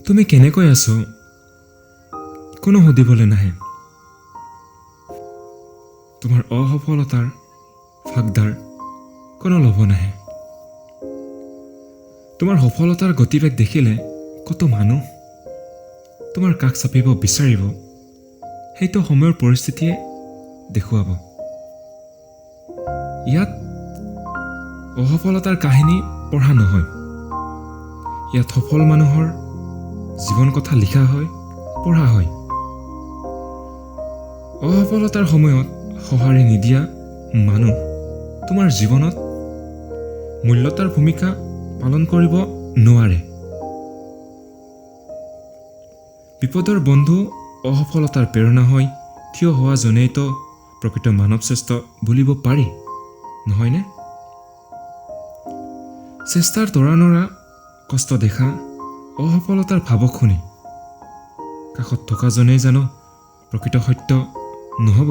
তুমি কেনেকৈ আছ কোনো সুধিবলৈ নাহে। তোমাৰ অসফলতাৰ ভাগদাৰ কোনো ল'ব নাহে। তোমাৰ সফলতাৰ গতিবেগ দেখিলে কত মানুহ তোমাৰ কাষ চাপিব বিচাৰিব, সেইটো সময়ৰ পৰিস্থিতিয়ে দেখুৱাব। ইয়াত অসফলতাৰ কাহিনী পঢ়া নহয়, ইয়াত সফল মানুহৰ জীৱন কথা লিখা হয়, পঢ়া হয়। অসফলতাৰ সময়ত সঁহাৰি নিদিয়া মানুহ তোমাৰ জীৱনত মূল্যতাৰ ভূমিকা পালন কৰিব নোৱাৰে। বিপদৰ বন্ধু অসফলতাৰ প্ৰেৰণা হৈ থিয় হোৱাজনেইতো প্ৰকৃত মানৱশ্ৰেষ্ঠ বুলিব পাৰি, নহয়নে? চেষ্টাৰ তৰা নৰা কষ্ট দেখা অসফলতাৰ ভাবক শুনি কাষত থকাজনেই জানো প্ৰকৃত সত্য নহ'ব?